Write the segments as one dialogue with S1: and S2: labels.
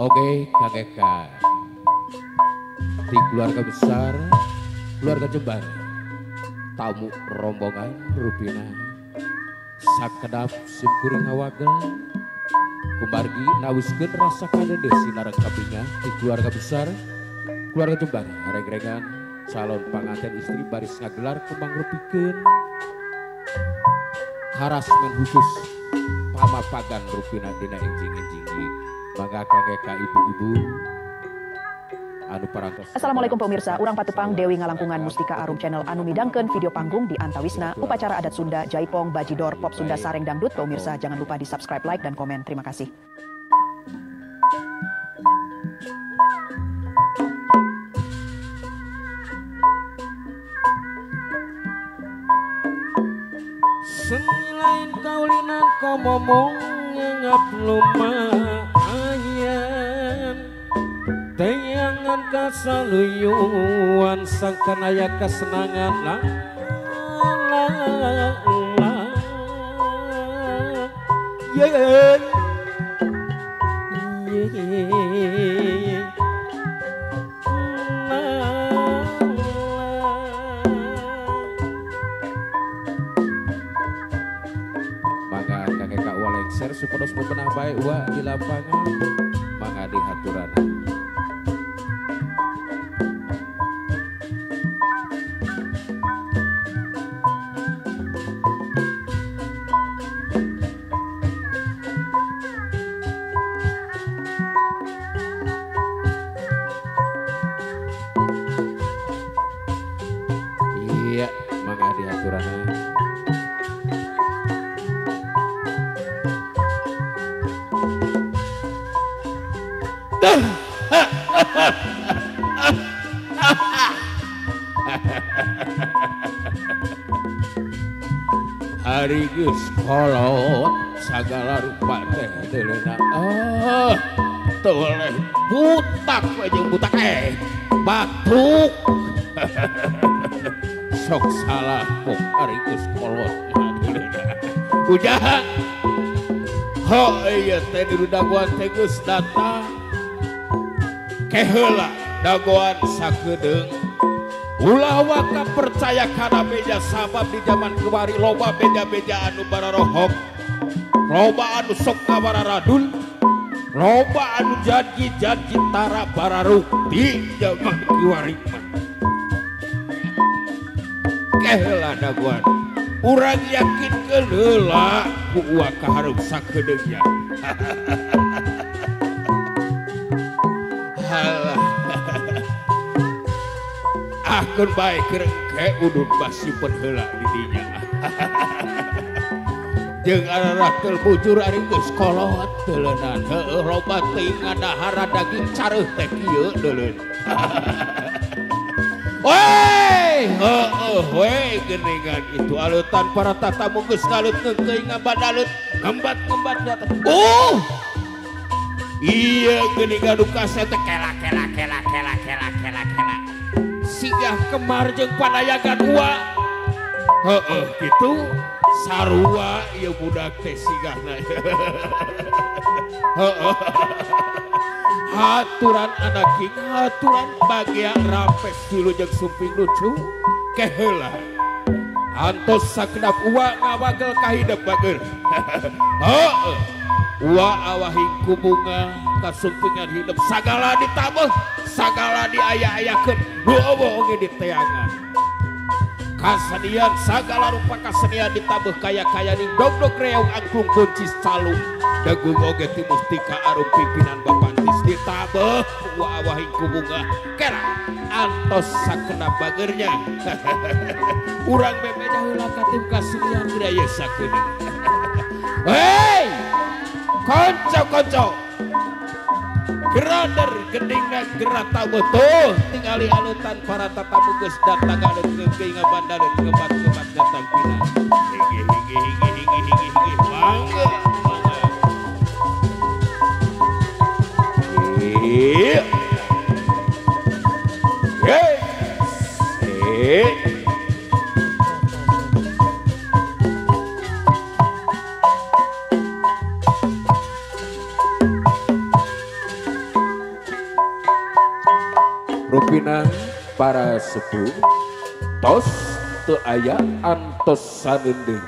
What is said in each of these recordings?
S1: Oke KGK di keluarga besar keluarga Jembar tamu rombongan rupina sakedap simkuring ngawagel kumargi nawiskeun rasa kadeudeus sinareng kabinga di keluarga besar keluarga Jembar reng-rengan calon panganten istri baris ngagelar kembang rupikeun harasmen khusus pamapagan rupina dina enjing-enjing. Mangga kangge ka ibu-ibu anu parantos.
S2: Assalamualaikum pemirsa, urang patepang Dewi Ngalangkungan Mustika Arum Channel anu midangkeun video panggung di Antawisna upacara adat Sunda Jaipong Bajidor Pop Sunda Sareng Dangdut. Pemirsa jangan lupa di subscribe, like dan komen. Terima kasih.
S1: Selain kaulinan kau ngomong ngap lumayan tayangan kasaluyuan sangkan aya kesenangan la la la ye ye mangga kakek kak walengser supados bebenah bae wa di lapangan mangga dihaturan. Iya, mangga dihaturan. Ari geus kolot sagala rupa teh deuleuna ah teu butak we jeung butak batuk sok salah kok ari geus kolot deuleuna ujaha ho ieu teh di dagoan teh geus datang keheula dagoan sakedeung. Ulah waka percaya kana beja sabab di zaman kemari loba beja-beja anu bararohok, loba anu sok ngabararadul, loba anu janji-janji tara bararukti zaman kiwari mah. Keheula dagoan, urang yakin keheula ku uwa kahareup sakedeungnya. Halah. Akeun bae kerengke udud basimpen heula di dinya. Jeung ararakel bujur ari geus kolot deuleunan. Heueuh loba teuing ngadahara daging careuh teh kieu deuleun. Woi, heueuh we geuningan itu aleutan para tatamu geus ngalut keukeuing ngabadalut ngembat-ngembat datang. Iya geuningan nu kasep teh kela kela kela kela kela kela kela. Sigah kemar jeung panayagan ua heueuh kitu sarua ieu budak teh sigahna. Heueuh haturan anak king haturan bagia rampes wilujeng sumping lucu keheula antos sakedap ua ngawagel kahidep bager. Heueuh ua awahing ku bunga kasumpingan hidup sagala ditabeuh sagala diaya-ayakeun nu eueuh oge diteangan kasenian sagala rupa kasenian ditabeuh kaya-kaya ning dogdog reog angklung kuncis calung degung oge ti mustika arum pimpinan bapantis ditabeuh ku awahing ku bunga kera antos sakenap bagernya. Urang bebeja heula ka tim kasenian geura sakedeung. Hei konco-konco gerader gendingna gerak tamu tuh tingali alutan para tatamu geus datang alut keukeuy ngabandareut ngebat-ngebat datang pina higi higi higi higi higi higi mangga mangga iya hey hey. Rupina para sepuh tos teu aya antos saneundeung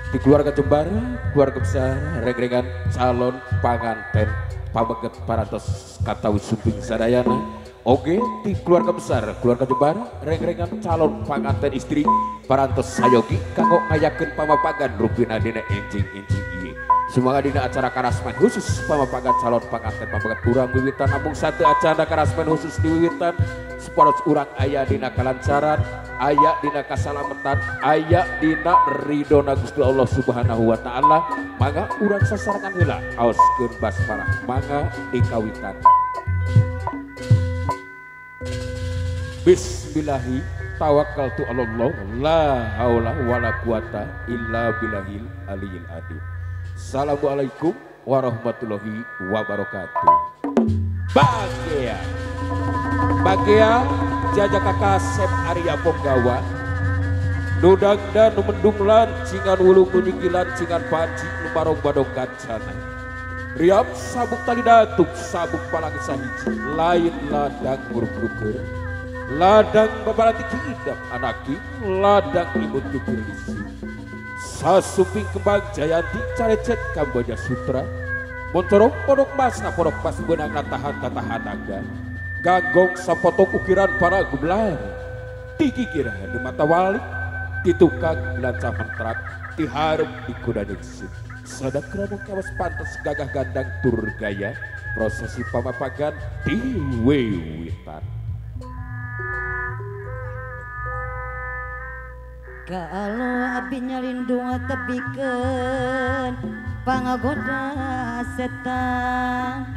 S1: di keluarga Jembara, keluarga besar reng-rengan calon panganten pameget parantos katawi sumping sadayana. Oge di keluarga besar keluarga Jembara reng-rengan calon panganten istri parantos sayogi kanggo ngayakeun pamapagan rupina dina enjing-enjing ieu. Sumangan dina acara karasmen khusus pamapagan calon panganten pameget urang wiwitan namung satu acara karasmen khusus di wiwitan supados urang aya dina kalancaran, aya dina kasalametan, aya dina ridona Gusti Allah Subhanahu wa taala. Mangga urang sasarengan heula aoskeun basmalah mangga dikawitan. Bismillahi tawakkaltu 'alallah la haula wala quwata illa billahil aliyil azim. Assalamualaikum warahmatullahi wabarakatuh. Bagea Bagea jajaka kasep Arya Ponggawa nudangda nu mendung lancingan wulung nu nyikilan cingan panci nu barong badong kancana riam sabuk tali datuk sabuk palangi sahiji lain ladang nguruk-rukur ladang babalanti kiidap anaki ladang imut jukir lisi sasuping kembang jayanti carecet Kamboja Sutra moncorong pondok mas na pondok mas benang natahan tatahan naga gagong sapotong ukiran para gublar tikikira di mata wali ditukang lanca mentrak diharap di kuda ningsih sadak kerana kawas pantas gagah gandang tur gaya prosesi pamapagan diwiwitan.
S3: Kalau api nyalindung tepikeun pangagoda setan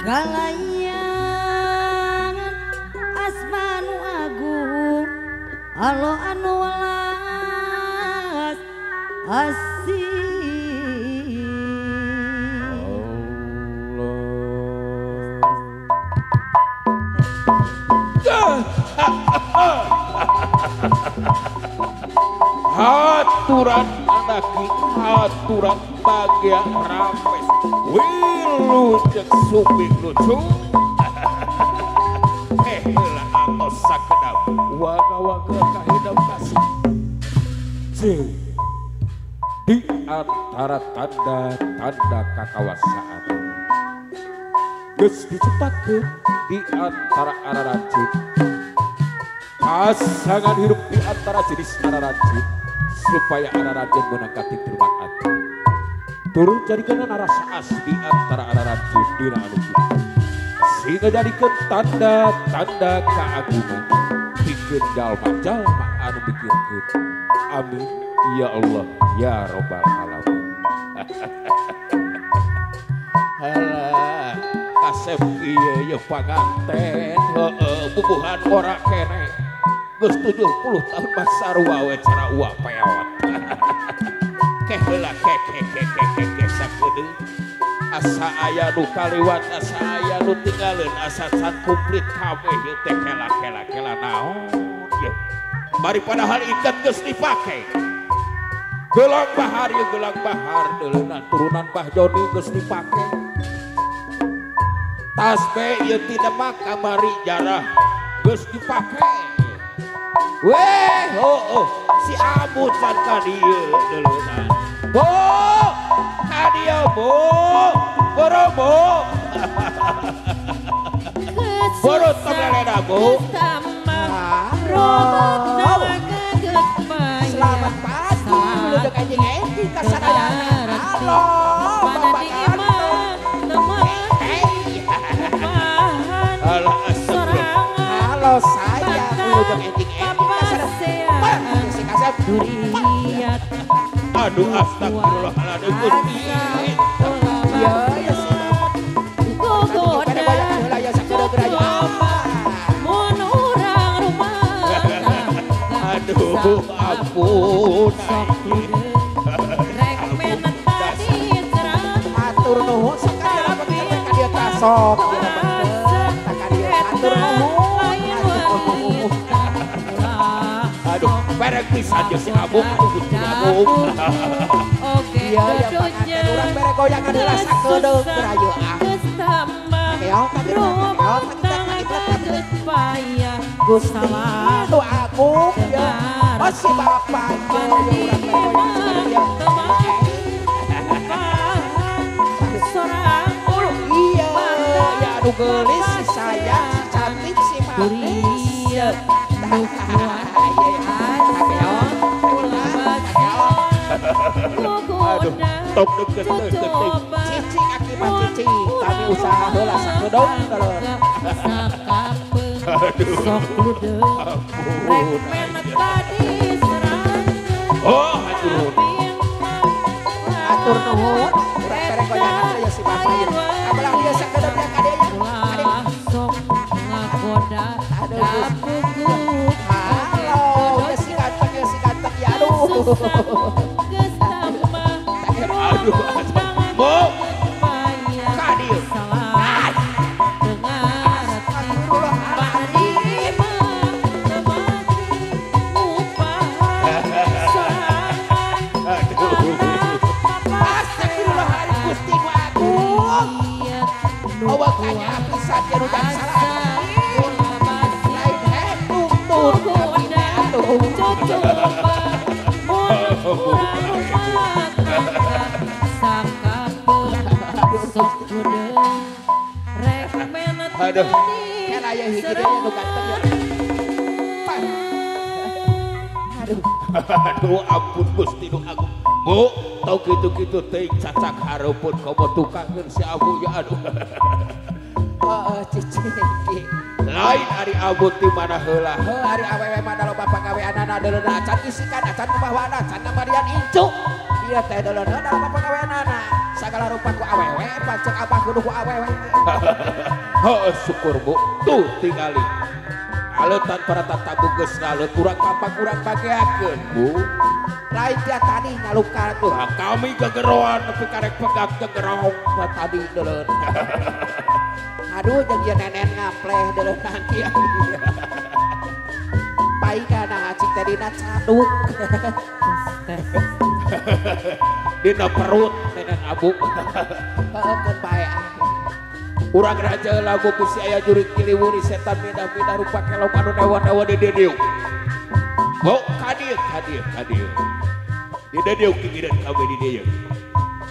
S3: galayangan asmanu agung alo anu welas asih.
S1: Allah. Haturan anaki haturan bagea rampes wilujeng suping lucu heula atos sakedap waga-waga kahidap kasih di antara tanda-tanda kakawasaan geus diciptakeun di antara araracun pasangan hidup di antara jenis araracun supaya araracun menang kating terima ati turun jadikan rasa asli antara araracun dina anu kitu sehingga jadikan tanda-tanda keagungan pikeun jalma-jalma anu mikirkeun. Amin ya Allah ya robbal alamin. Halah kasep ieu ye panganten heueuh bubuhan ora kene geus 70 tahun mah sarua we cara uak peot. Keh heula keh keh keh keh keh sakedeung asa aya nu kaliwat asa aya nu tinggaleun asa can komplit kabeh ieu teh kela kela kela naon ieu. Bari padahal ikat geus dipake. Gelang bahar ieu gelang bahar deuleunan turunan Bah Joni geus dipake. Tas be ieu ti Demak kamari jarah geus dipake. Weh, oh, oh, si Abu can ka dieu deuleunan. Bu, ka dieu bu, boro bu. Boro tong bu.
S4: Selamat pagi, wilujeng anjing enjing ka sadayana. Halo, Bapak Kanto.
S1: Halo,
S4: halo saya wilujeng enjing enjing ka sadayana.
S1: Aduh astagfirullahaladzim Gusti.
S4: Ya ya sih.
S1: Aduh ampun.
S4: Atur nuhun sok ka dieu tasok. Atur nuhun.
S1: Aduh, berek pisan jeung si Abung, aduh Gusti Abung.
S4: Iya, ya panganten urang bere goyangan heula sakedeung geura ieu ah. Keok ka dieu, keok ka dieu, payah
S5: Gusti nu agung ya. Oh si bapak ya iya ya aduh gelis si sayang si cantik si manis.
S1: Aduh, top deket deket
S5: cicing akibat cicing kami usaha heula sakeudong telur.
S1: Aduh, ampun. Oh, atur.
S5: Atur nuhun, urang tereng goyangan ya si bapak ya. Kabelah dia sakeudong ya ka dieu ya. Aduh. Halo, ya si ganteng ya aduh.
S1: Aduh, mau kadir.
S5: Astagfirullahaladzim Gusti nu agung. Awakannya pisan ya nu dan salah. Lain hembung tur kami atuh.
S1: Aduh.
S5: Kan aya hiji deui nu ganteng ya. Aduh.
S1: Aduh ampun Gusti nu agung. Bu, tau kitu-kitu teuing cacak hareupeun komo tukangeun si Abu ya aduh.
S5: Heeh cicing.
S1: Lain ari Abu ti mana heula.
S5: Heuh ari awewe mah da loba pagaweanana deuleuna acan isikan acan kumaha acan namarian incu. Ieu teh deuleuna da loba pagaweanana. Sagala rupa ku awewe pancen abah kudu ku awewe.
S1: Heeh syukur Bu. Tuh tingali. Aleutan para tatabu geus ngaleut urang kapak urang bageakeun Bu.
S5: Lain dia tadi ngaluka tuh.
S1: Nah, kami gegeroan nepi karek pegak gegerong
S5: tadi deuleun. Aduh jeung ieu nenen ngapleh deuleun kieu. Paingana cik teh dina caduk.
S1: Dina perut nenen abu.
S5: Heeh keun bae ah.
S1: Urang raja lagu bisi aya jurig ciliwuri setan mindah-mindah rupa kelok anu newa-newa di dieu. Bo ka dieu ka dieu ka dieu. Di dieu kikireun kami di dieu.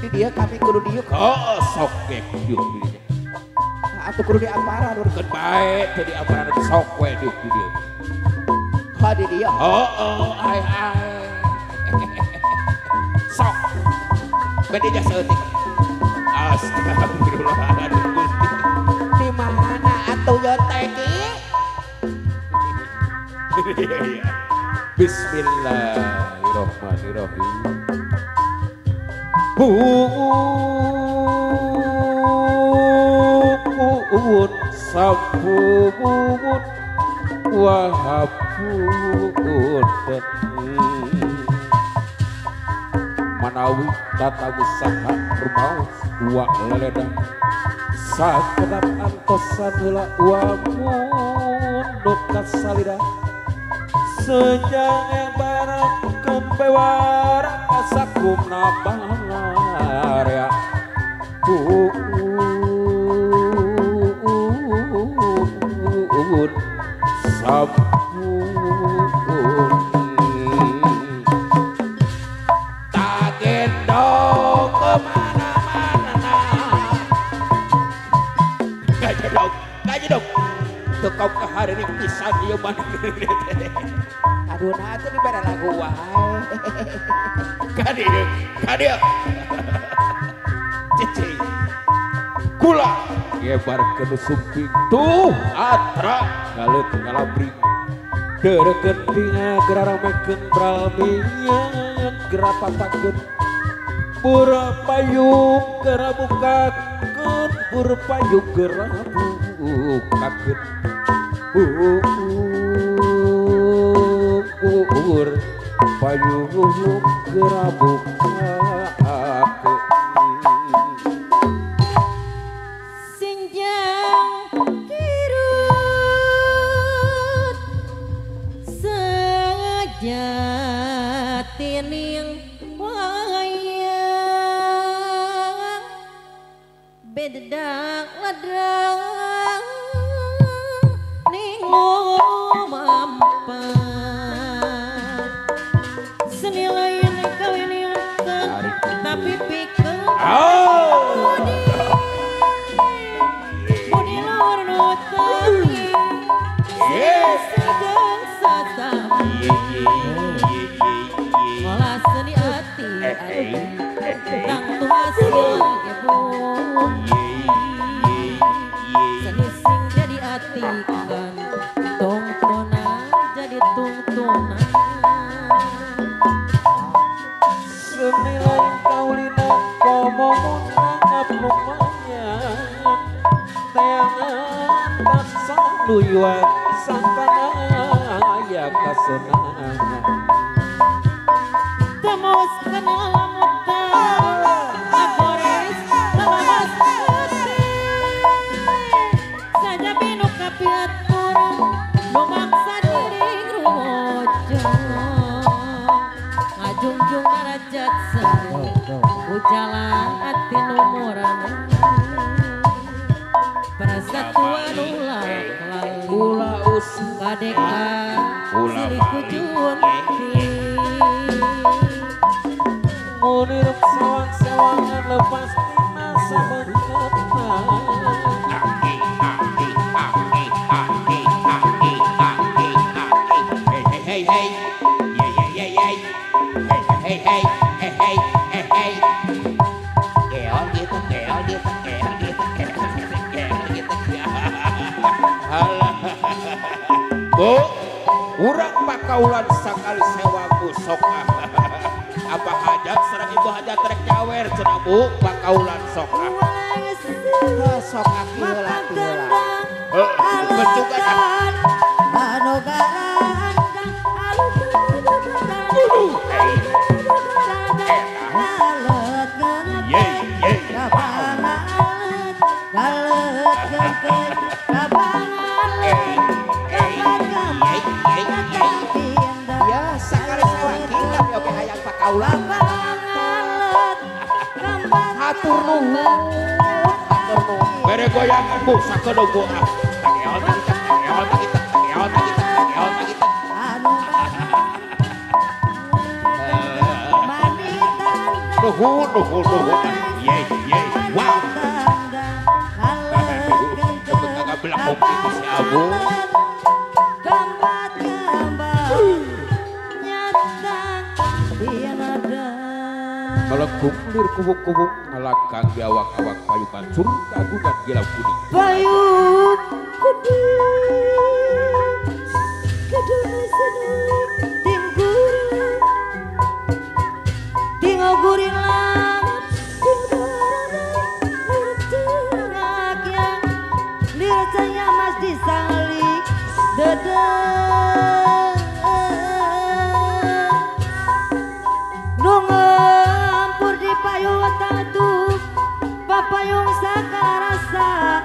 S5: Di dieu kami kudu dieu.
S1: Heeh sok ge dieu di dieu.
S5: Atuh kudu diamparan
S1: keun bae teu diamparan sok we dieu di dieu.
S5: Ha di dieu.
S1: Heeh ai ai. Sok. Bade jasa saeutik. Astagfirullahaladzim Gusti.
S5: Di mana atuh ye teh ki?
S1: Bismillahirrahmanirrahim. Buun sampun wahapunten manawi tatamu saha rumaos dua leledang sakedap antosan heula wamundut kasalira sejang barakeun bewara kasakumna bangarea buun sampun tagendong kemana-mana gajedog gajedog tekau ke hari ini pisan ieu mana.
S5: Aduh nah atuh dibere lagu wae.
S1: Kadieu kadieu cicing kula ngebarkeun sumping tuh atra ngaleut ngalabring dereukeun pinga geraramekeun bralmian gerapapakeun burapayung gerabukakeun burpayung gerabukakeun bur payung gerabukakeun.
S3: Senjang kirut sejatining wayang bedak ladrang ning lumampat seni lain kawin tapi pikeun budi budi luhur nu teuing sejeng sasami ngolah seni ati tangtu hasil ge bukti seni sing jadi ati kan tongtonan jadi tungtunan
S6: seni lain kaulina komo munangap lumayan teangan tansah luyuan sangkana aya kasenangan
S3: temos kana lamutan akores lalamas ati sajabi nu kapiatur nu maksa diri rumojo ngajungjung darajat seni ujalan ati nu murana persatuan ulah lali
S1: ulah usah
S3: kadeka silih kujunti
S6: munirep sewang-sewangan lepas tina sabeungeutna
S1: hey hey hey hey hey hey hey hey hey hey geol gitu geol gitu geol gitu geol gitu Bu urang pakaulan sakali sewa busok apa hajat serang ibu hajat rek nyawer cenah Bu pakaulan sok ah
S4: sok aki heula
S1: heula
S3: anu garandang
S5: ya sakali sewa tapi oke hayang pakaulan hatur nuhun hatur nuhun
S1: bere goyangan Bu sakedeung Bu ah tageol tageol tageol tageol tageol. Nuhun nuhun nuhun ye ye wow kagak belakang itu si Abu melengkung lir kubung-kubung ngalakang di awak-awak payukan surga agungan gilau kuning
S3: payung kuning kedua sedih tinggurin tingogurin langit tinggurin yang lircanya mas disalik dedeng nungampur di payung tatu papayung sakarasa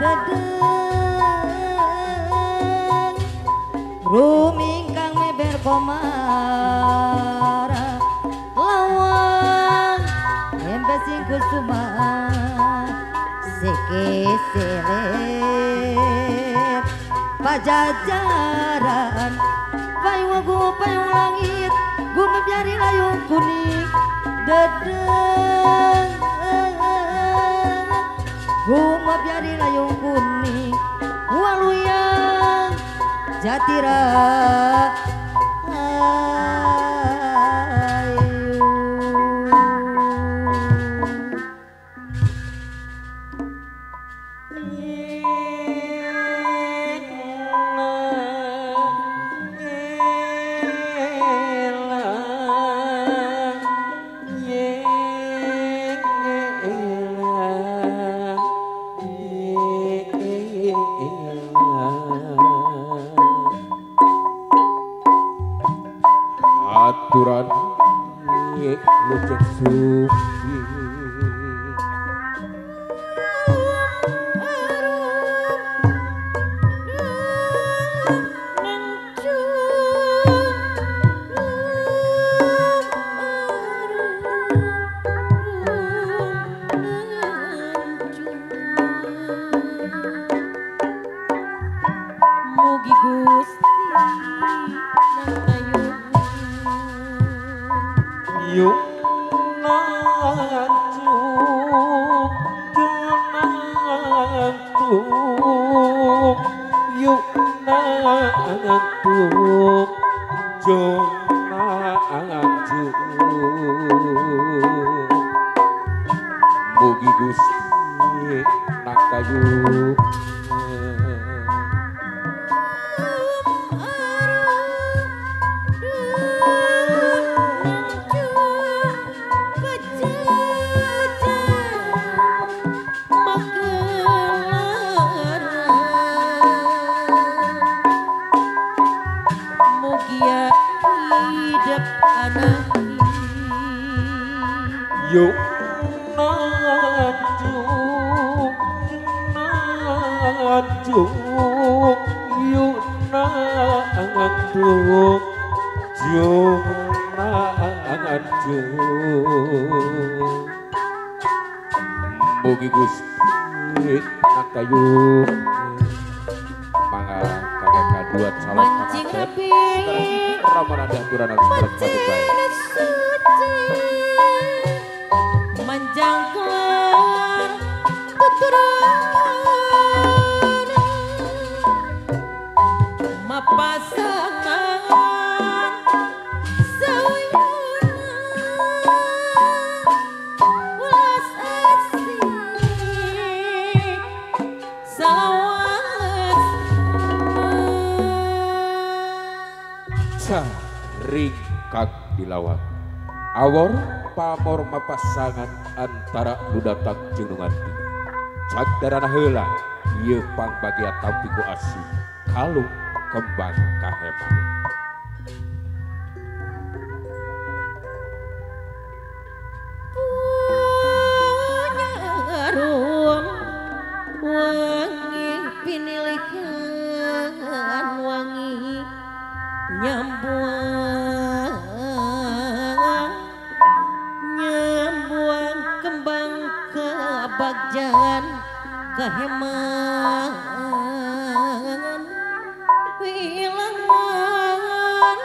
S3: dedeng rumingkang meber komara lawang embe sing kusuma seke selep pajajaran payung agung payung langit gumebyari layung kuning dedeng gumebyari layung kuning waluyang jatira ayu.
S1: Aturan lucek sufi
S6: Yuk nancung junantung yuk nantung junantung mugi Gusti nakayu yuk nancung nancung yuk nancung jung nancung mugi Gusti nakayu mangga kakek kadua calon panganten ramana diaturan harus baik
S3: manjangkeun tuturan mapasangan sauyuna ulas asih salawat
S1: ringkak dilawat awor pamor mapasangan antara nu datang jeung nu nganti cag darana heula ieu pangbagia tampi ku asih kalung kembang kaheman
S3: punya arum wangi pinilikan wangi nyambuang nyambuang kembang kabagjan kaheman wilangan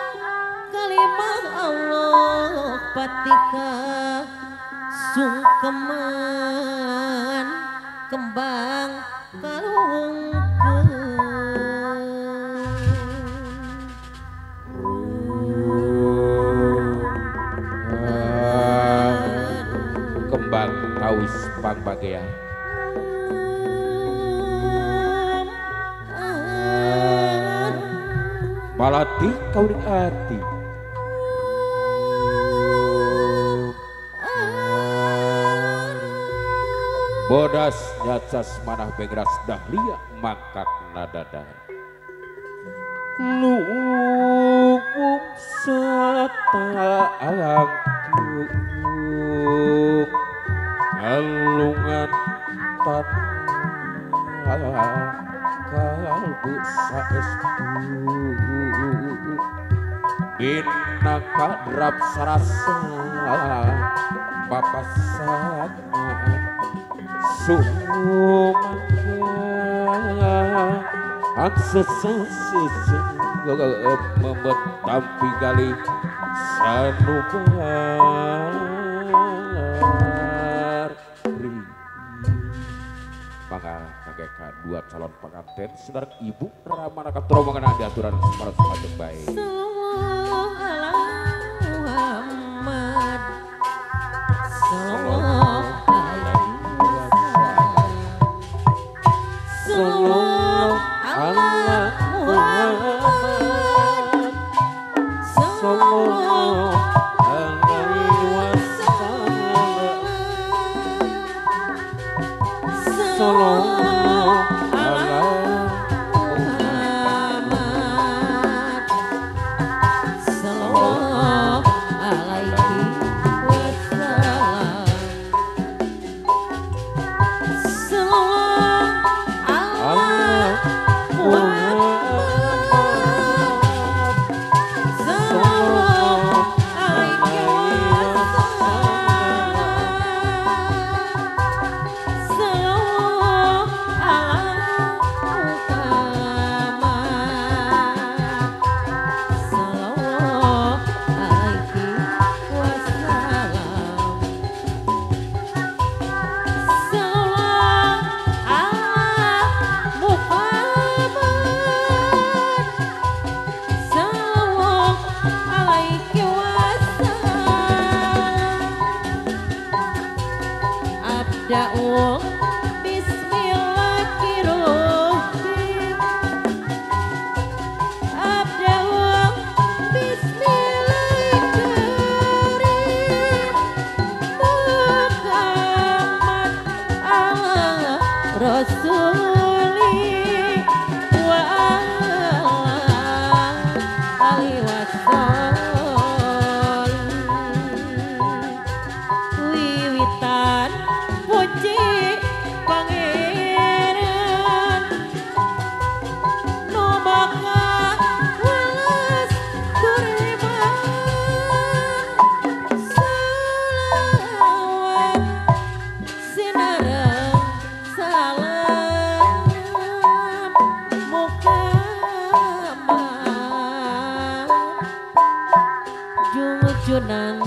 S3: kalimah Allah patika sungkeman kembang kalungkeun
S1: kembang tawis pangbagean malati kauring ati bodas nyacas manah bengras dahlia mangkak nadada lumum sataangtung kalungan tanah kalbu saestu binaka drap sarasa papasangan sumangga aksesesese memetampi gali sanubar. Maka kakek dua calon pengantin saudara ibu ramana katromongan ada aturan semara semacam baik.
S3: Sallallahu ala Muhammad sallallahu alaihi wasallam sallallahu ala Muhammad sallallahu alaihi wasallam sallallahu ala Muhammad sallallahu Rasuli wa ali wasol wiwitan puji pangeran nu maka welas kurban salawat sinareng salam Muhammad jungjunan